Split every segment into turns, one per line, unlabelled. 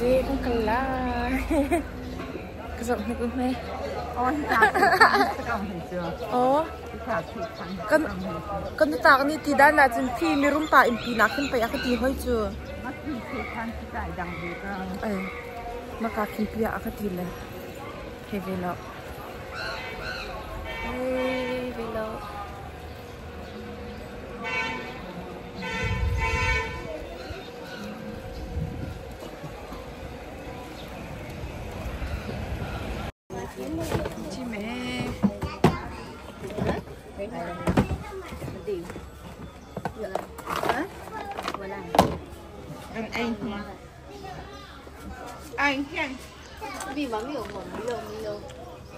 Si kan kal lai. Ka zoh hnik u hme. Aw. Kan kan tak ni ti dan ah cun phi mirum pa in pi nak khin pei a ka ti hoi cu. Ai. Maka khin pia a ka ti le. He ve lo. Hey, ve lo.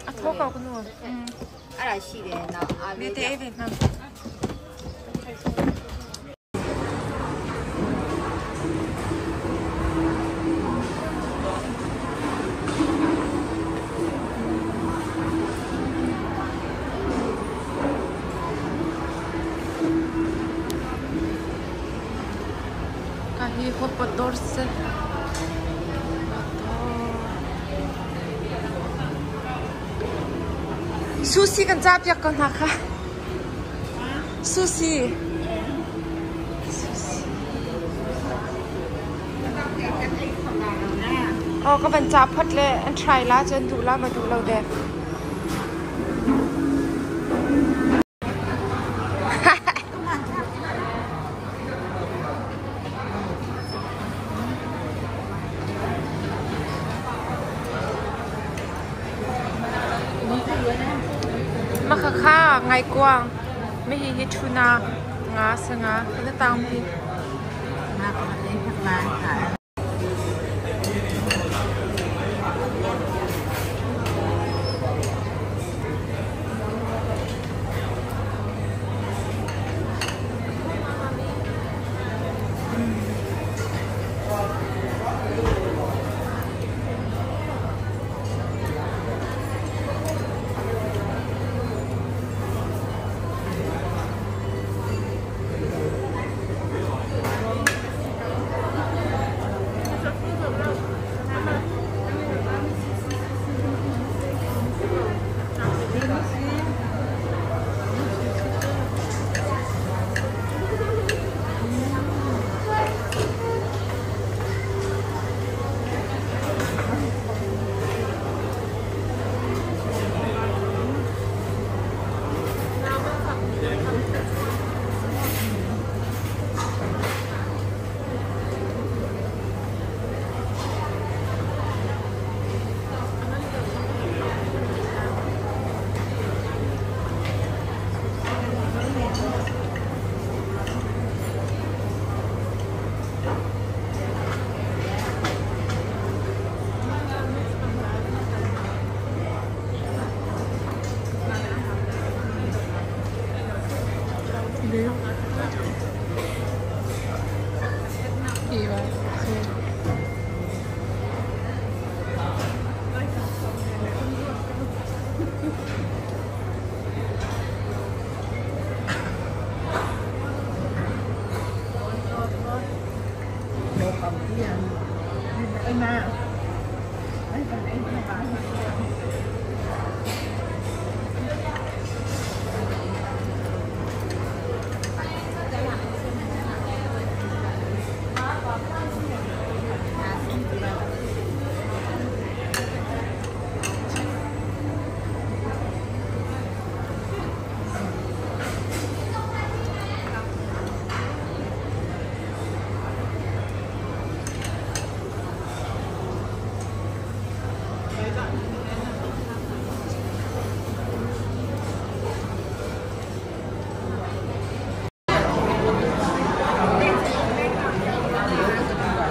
A tho ko ka nu. Bete ve hmang. Ka hi hotpot dawr si. Sushi kan cah piak ko hna kha. Sushi. Oh, ka van cah phot le an try la cun duh la ma duh lo dek. Makhakha ngaikuang mihi hi tuna nga sanga na tang hi.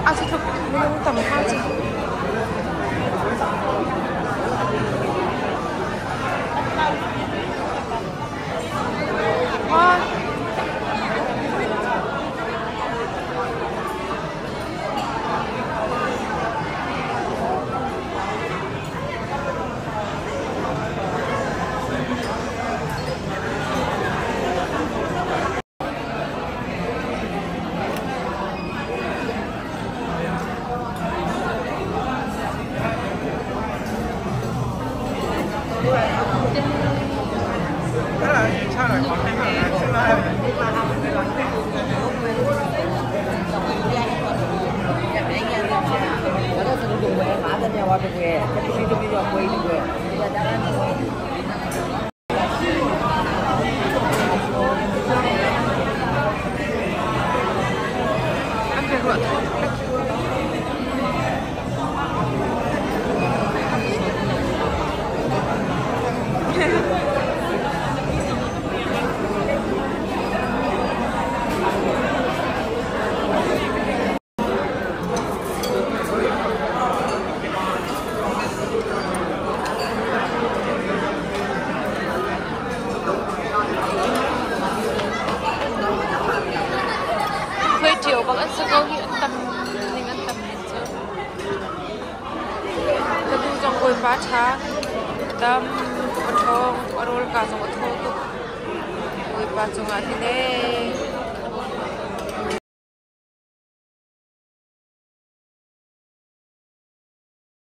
A cu tluk minung tam hnga cu. An biaruah thawng Khuai ṭio bak an si ko hih, an tam ning an tam ning cu. Ka nu zong bawipa ṭha, dam tuk a ṭhawng, a rawl ka zong a thaw tuk. Bawipa cungah hin ee.